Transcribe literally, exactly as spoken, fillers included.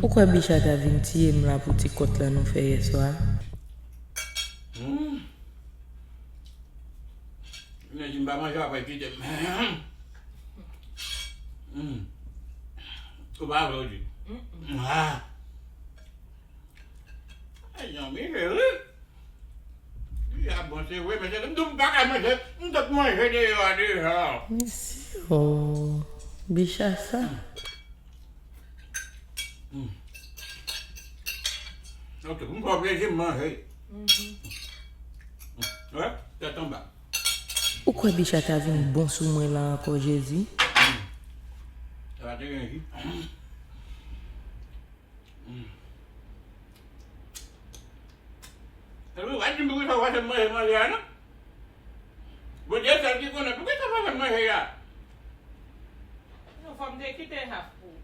Ou kwè Bicha ta vin tiye m la pou ti kont lan nou fè yèswa? Hmm. Mwen di m pa manje apre kite m. Hmm. Ou pa vle w di. Ah. Ay, zanmi, se wi. Li a bon, se vre, men se m di w m pa ka manje, m t ap manje deyò a deja. Mesye, oh, Bicha sa. Hmm. Ok, pou m fè w plezi, m manje. Wè, tèt anba. Ou kwè Bicha ta vin bon sou mwen la ankò, Jezi? Sa va te gen ji. Epi w ap di m poukisa w pa fè m manje manje a non? Bondye sèl ki konnen poukisa w pa fè m manje a. Non, fò m te kite haf pou